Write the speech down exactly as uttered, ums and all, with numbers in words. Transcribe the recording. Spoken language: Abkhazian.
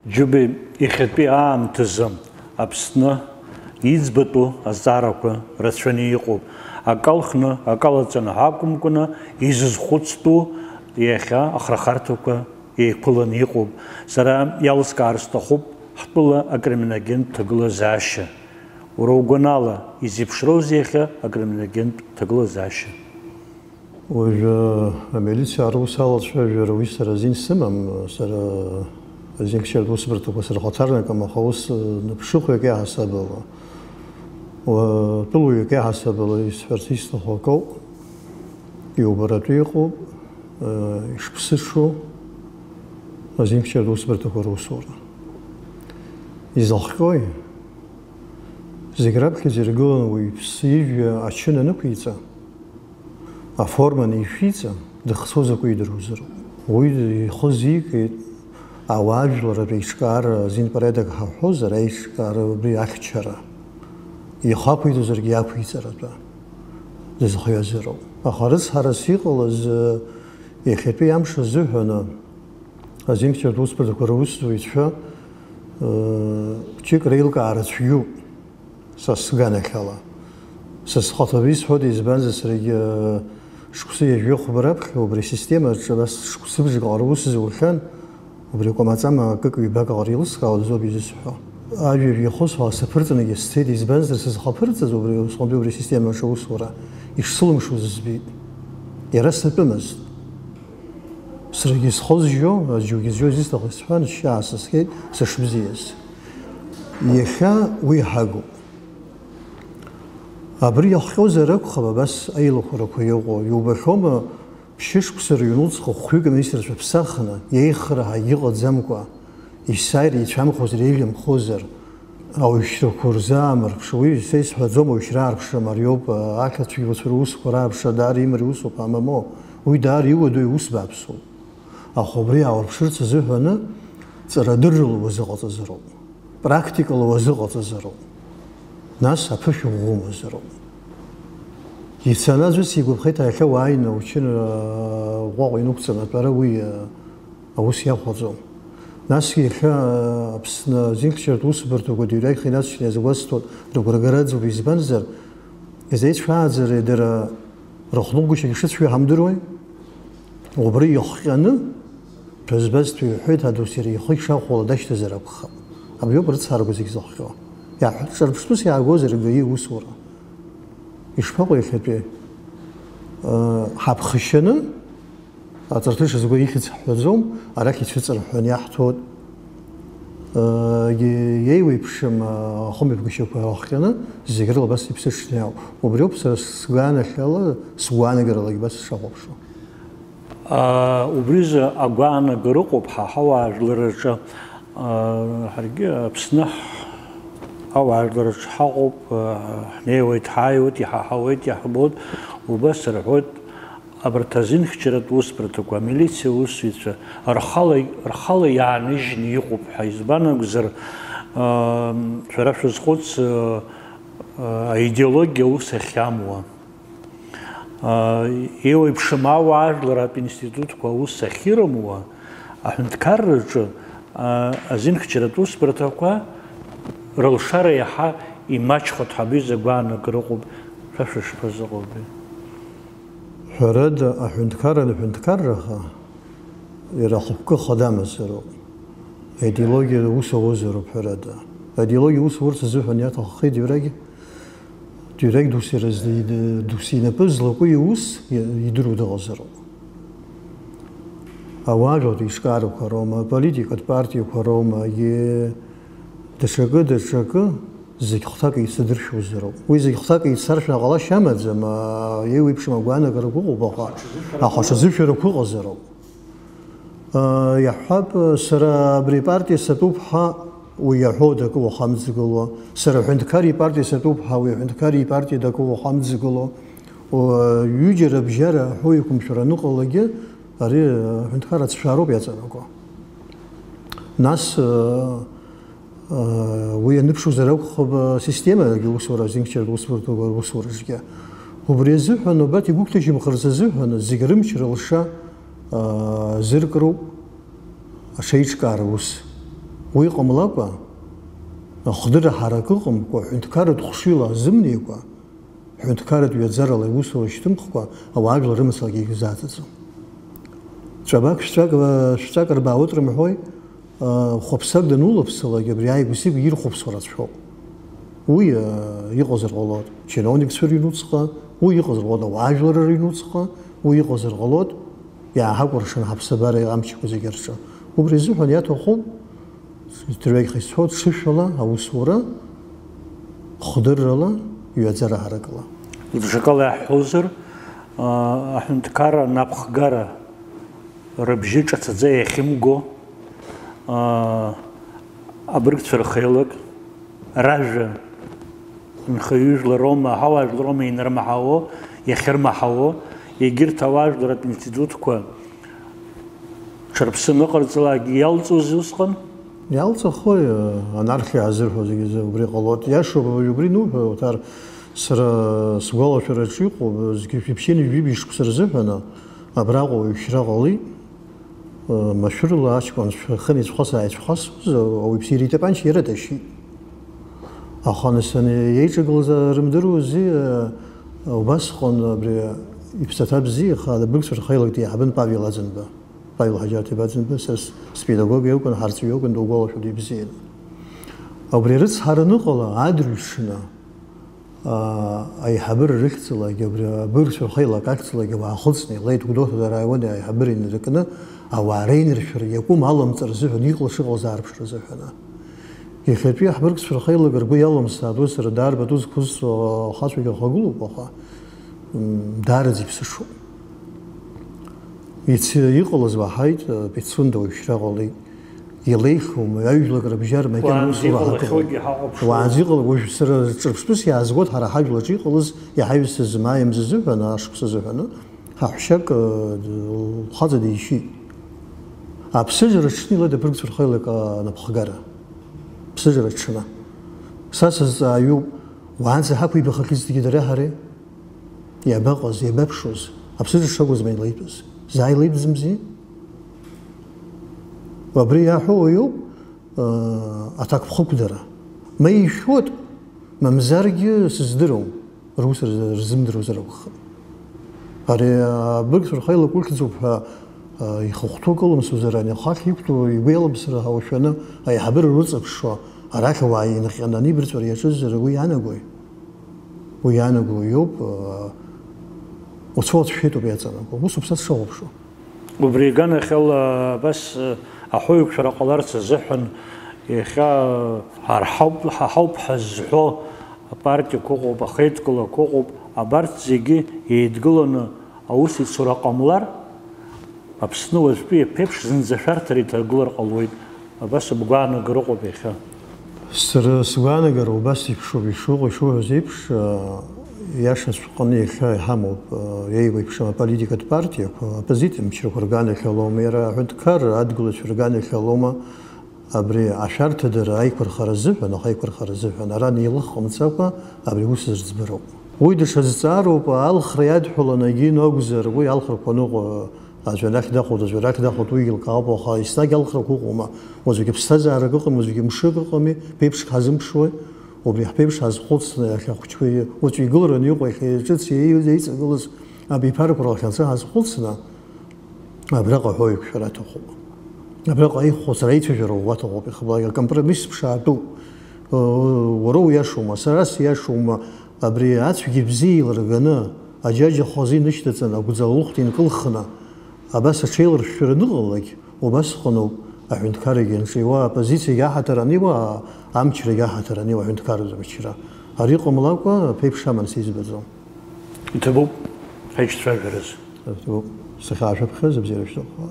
Џьубеи, иахьатәи аамҭазы Аԥсны иӡбатәу азҵаарақәа рацәаны иҟоуп. Акы алхны, акы алаҵаны ҳәа акәымкәаны, изызхәыцтәу иахьа ахрахарҭақәа еиқәыланы иҟоуп. Сара иалыскаар сҭахуп ҳтәыла акриминогентә ҭагылазаашьа. Уара угәанала, изеиԥшроузеи иахьа акриминогентә ҭагылазаашьа? Уажәы амилициа аус алацәажәара уи сара азин сымам, сара азинхьчаратә усбарҭақәа сырхаҭарнакым, аха ус, ы, ныԥшыхәҩык иаҳасабала, уа-, тәылаҩык иаҳасабала исҳәарц исҭаху акоуп, иубаратәы иҟоуп, ы, ишԥсыҽу азинхьчаратә усбарҭақәа русура. Изахҟьои? Зегь раԥхьаӡа иргыланы уаҩԥсы ижәҩа ачын анықәиҵа, аформа анишәиҵа, дыхцәоу закәу идыруазароуп. Уи ихы зикит ауаажәларратә еиҿкаара азин порядок ҳаҳәозар, аиҿкаара убри ахьчара. Ихы ақәиҵозаргьы иақәиҵаратәы дызхиазароуп. Аха рыцҳарас иҟалаз, э, иахьатәи амш азыҳәаны азинхьчаратә усбарҭақәа русзуҩцәа, э, ԥшьык реилкаара цәгьоуп. Са сганахьала. Са схаҭа исҳәоит, избанзар, саргьы, э, шықәсы ҩажәи хәба раԥхьа убри асистемаҿы абас шықәсыбжак аҟара ус зухьан, убри акәамаҵама акык-ҩбак аҟара еилыскаауа азоуп изысҳәо. Ажәа жәихо сҳәа саԥырҵынгьы сцеит, избанзар, сызхаԥырҵыз убри усҟантәи убри асистемаҿы аусура ишсылымшоз збеит. Иара сатәымызт. Саргьы схы зжьо, аӡәгьы зжьо изысҭахыз сҳәан, сшьа аасызхеит сышбзиаз. Иахьа уи ҳагуп. Абри иахҟьозар акәхап абас аилахәарақәа иҟоу, иубахьоума, ԥшьышықәса рыҩнуҵҟа хәҩык аминистрцәа ԥсахны, иеихыраҳагь ыҟаӡамкәа, есааира ицәамхозар, еиӷьымхозар, ауаҩшьрақәа рзы аамырԥшуа, уи са исҳәаӡом, ауаҩшьра аарԥшра мариоуп, ахьацәгьауцәа русқәа раарԥшра даара имариа усуп, амамоу, уи даара иуадаҩу ус бааԥсуп. Аха убри ааурԥшырц азыҳәаны ҵарадыррала уазыҟаҵазароуп, практикала уазыҟаҵазароуп, нас аԥышәа уӷәӷәамзароуп. Ицаны аӡәы сигәаԥхеит, иахьа уааины учынра ӷәӷәаҟа инықәҵаны атәара уи, э, аус иахәаӡом. Насгьы иахьа, э, Аԥсны азинхьчаратә усбарҭақәа дырҩегьых инацҵаны иазгәасҭоит, рыгәра гараӡоуп, избанзар, изеицәааӡареи дара рыхныҟәгашьагьы шыцәгьоу ҳамдыруеи? Убри ихҟьаны, ҭәа збаз ҭәа иҳәеит, адоссиер ихы ишахәала дашьҭазар акәхап. Абриоуп рыцҳарақәа зегь зыхҟьо. Иаҳ-, ҿырԥштәыс иаагозар гаи иусура? Ишԥаҟоу иахьатәи? Э, ҳаԥхашьаны, аҵарҭыша згәы ихьыӡ ҳҳәаӡом, арахь ицәыҵарҳәҳәаны иаҳҭоит. Э, егьи еиуеиԥшым, э, ахымҩаԥгашьақәа рахҟьаны зегь рыла абас иԥсыҽны иаауп. Убриоуп сара сгәаанахьала, сгәаанагаралагь абас сшахәаԥшуа. Аа, убризы агәаанагара ыҟоуп ҳа ҳауаажәлараҿы. Аа, ҳаргьы Аԥсны ҳ-, ҳауаажәлараҿы ҳаҟоуп, аа, ҳнеиуеит, ҳааиуеит, иҳаҳауеит, иаҳбоит, убас рҳәоит. Абарҭ азинхьчаратә усбарҭақәа, амилициа аусзуҩцәа рхала, рхала иааныжьны иҟоуп ҳәа, избан акәзар, аа, шәара шәазхәыц, аа, аидеологиа аус ахьамуа. Еиуеиԥшым ауаажәларратә институтқәа аус ахьырымуа аҳәынҭқарраҿы, азинхьчаратә усбарҭақәа рылшара иаҳа имаҷхоит ҳәа быҩӡа агәаанагара ыҟоуп. Шәа шәышԥазыҟоу абри? Ҳәарада, аҳәынҭқарра аҳәынҭқарраха, иара ахықәкы хада амазароуп. Аидеологиа ус ауазароуп, ҳәарада. Аидеологиа ус урц азыҳәан иаҭаххеит, иарагь Џьарагь досу иразы ида-, досу инапы злаку иус и-, идыруа дыҟазароуп. Ауаажәларратә еиҿкаарақәа роума, аполитикатә партиақәа роума, егьи даҽакы, даҽакы зегь хәҭак еицадыршәозароуп. Уи зегь хәҭак еицаршәны ҟалашьа амаӡам, аа, еиуеиԥшым агәаанагарақәа ыҟоуп, аха, аха аҽазышәарақәа ыҟазароуп. Иаҳҳәап, сара абри апартиа сатәуп ҳәа уи иаҳәо дакы уахамҵгыло, сара аҳәынҭқар ипартиа сатәуп ҳәа уи аҳәынҭқар ипартиа дакы уахамҵгыло, ҩыџьара абжьара аҳәо иқәымшәара аныҟалогьы, ари аҳәынҭқар ацәшәароуп иаҵанакуа. Нас, Уи аныԥшуазар акәхап, асистемагьы усура, азинхьчаратә усбарҭақәа русураҿгьы. Убри азыҳәан, убарҭ игәыгәҭажьымхарц азыҳәан, зегь рымч рылша, зыркроуп аҽеиҿкаара ус. Уи ҟамлакәа, ахдырра ҳарак ыҟамкәа, ҳәынҭқарратә хшыҩла азымнеикәа, ҳәынҭқарратә ҩаӡарала иусура шьҭымхкәа, ауаажәлар рымацалагьы егьырзааӡаӡом. Ҵәабак шәҵәак, шәҵәак рбаауеит рымҳәои, хәаԥсак данулаԥсалак, абри ааигәа-сигәа ирхәаԥшуа рацәоуп. Уи, иҟазар ҟалоит чиновникцәа рыҩнуҵҟа, уи иҟазар ҟалоит ауаажәлар рыҩнуҵҟа, уи иҟазар ҟалоит иааҳакәыршан ҳаԥсабара амчқәа зегьы рҿы. Убри азыҳәан иаҭахуп Дырҩегьых исҳәо, ҽышәала аусура, хдыррала, ҩаӡара ҳаракыла. Даҽакала иаҳҳәозар, аа, аҳәынҭқарра напхгара рыбжьы ҿацаӡа иахьымго, аа, абыргцәа рхеилак ражәа нхаҩыжәлароума, ҳауаажәлароума инармаҳауо, иахьырмаҳауо, егьырҭ ауаажәларратә институтқәа ҽырԥсым ыҟарҵалакгьы иалҵуазеи усҟан? Иалҵахои, анархиа ҳазырҳәо зегьы азы убри ҟалоит. Иашоуп, убри ануҳәа, Оҭар, сара сгәалашәараҿы иҟоуп, зқьи жәшәи ԥшьынҩажәи жәибжь шықәса рзыҳәан абраҟа уаҩшьра ҟалеит, машәырла аҷкәынцәа хынеицәхас-ааицәхасуаз, ауаҩԥсы иара итапанча иара дашьит. Аха нас ани-, иеиҿагылаз рымдыруази, убасҟан абри иԥсаҭа бзиа, аха абыргцәа рхеилак деиҳабын Павел Аӡынба. Павел Ҳаџьараҭ-иԥа Аӡынба, сара с-, спедагог иакәын, ҳарҵаҩы иакәын, дугәалашәоит ибзианы. Убри арыцҳара аныҟала, адырҩаҽны, аа, аиҳабыра рыхьӡалагьы, абри абыргцәа рхеилак ахьӡалагьы уаахыҵны илеит Гәдоуҭатәи араиони аиҳабыреи инаркны, ауаа реиныршәара иакәым аламҵара азыҳәан, иҟалаз шыҟалаз аарԥшра азыҳәан. Иахьатәи ҳбыргцәа рхеилак ргәы иалымсааит, уи сара даара пату зқәызҵо ахацәагьы ахагылоуп, аха, м, даараӡа иԥсышоуп. Иц-, иҟалаз уаҳаит, Пицунда уаҩшьра ҟалеит. Илеихьоума, аҩ-жәлак рыбжьара макьана Уаанӡа усура иҟалахьоугьы ҳакәым. Ҳаҟоуп шәҟәы. Уаанӡа иҟала, уажә сара ҿырԥштәыс иаазгоит ҳара ҳажәлаҿы иҟалаз, иаҳаҩсыз маи мза азыҳәан, ашықәс азыҳәан, ҳаҳәшьак, э, лхаҵа дишьит. Аԥсыжра аҽны илеит абыргцәа рхеилак анапхгара. Ԥсыжра аҽны. Са сазҵаауоуп, уаанӡа ҳақәибахахьеит зегьы дара ҳареи? Иабаҟаз, иабаԥшуаз, аԥсыжра шакәызма илеитәыз? Заа илеитәӡамзи? Абри иаҳәо уаҩуп, аа, аҭакԥхықәдара. Ма ишәоит, мамзаргьы сыздыруам, рус рз-, рзымдыруазар акәхап. Ари абыргцәа рхеилак ухьӡуп ҳәа, аа, ихахәҭоу кылымсузар, ани ахахь иқәтәоу игәы иалымсыр ҳәа уашәаны аиҳабыра рыҵаԥшуа, арахь ауаа инхҟьаны анибарҵәара иаҿызар уи иаанагои? Уи иаанаго иоуп, уцәа-уацәшәеит ауп иаҵанакуа. Ус уԥсаҭ шахәаԥшуа. Убри аганахьала абас аҳәоуеиқәшәара ҟаларц азыҳәан иахьа ҳара ҳауп, ҳа ҳауп ҳазҳәо апартиақәа ыҟоуп, ахеидкылақәа ыҟоуп, абарҭ зегьы еидгыланы аусеицура ҟамлар, Аԥсны уажәтәи иаԥеиԥш зынӡа ашәарҭара иҭагылар ҟалоит, абас агәаанагара ыҟоуп иахьа. Сара сгәаанагара убас еиԥшуп, ишыҟоу, ишуҳәаз еиԥш, а, иашаҵәҟьаны иахьа иҳамоуп, а, еиуеиԥшым аполитикатә партиақәа, аоппозициа мчрақәа рганахьалоума, иара аҳәынҭқарра адгылацәа рганахьалоума, Абри ашәарҭадара аиқәырхара азыҳәан, аха аиқәырхара азыҳәан, ара неилых ҟамҵакәа абри аус зыӡбароуп. Уи даҽа зҵаароуп, алхра иадҳәаланы егьин акәзар, уи алхрақәа аныҟәа, аӡәы анахь дахәоит, аӡәы арахь дахәоит, уигьы лкаауп, аха еснагь алхрақәа ыҟоума? Уаҵәгьы ԥсҭазаарак ыҟами, уаҵәгьы мшык ыҟами, ԥеиԥшк ҳазымԥшуеи? Убри ҳԥеиԥш ҳазхәыцны, иахьа ахәыҷқәа уаҵәы игылараны иҟоу, иахьа ҿыц еи-, еиҵагылаз абиԥарақәа рахь анцәа ҳазхәыцны, Абраҟа аҳәоуеиқәшәара аҭахуп. Абраҟа аихәыцра, аицәажәара ӷәӷәа аҭахуп, ихаблагьы акомпромисс ԥшаатәуп. Уара уиашоума, сара сиашоума, абри ацәгьеи бзиеи еилырганы, аџьаџьа хазы инышьҭаҵаны, агәӡала лыхәда инкылхны, абас аҽеиларшәшәара аныҟалалак, убасҟаноуп аҳәынҭқаррагьы анҿиуа, аоппозициагьы аҳаҭыр аниуа, амчрагьы аҳаҭыр аниуа, аҳәынҭқарратә мчра. Ари ҟамлакәа, аԥеиԥш аман сизбаӡом. Иҭабуп ҳаиҿцәажәараз. Иҭабуп. Сахьаашәаԥхьаз абзиара шәҭахуа.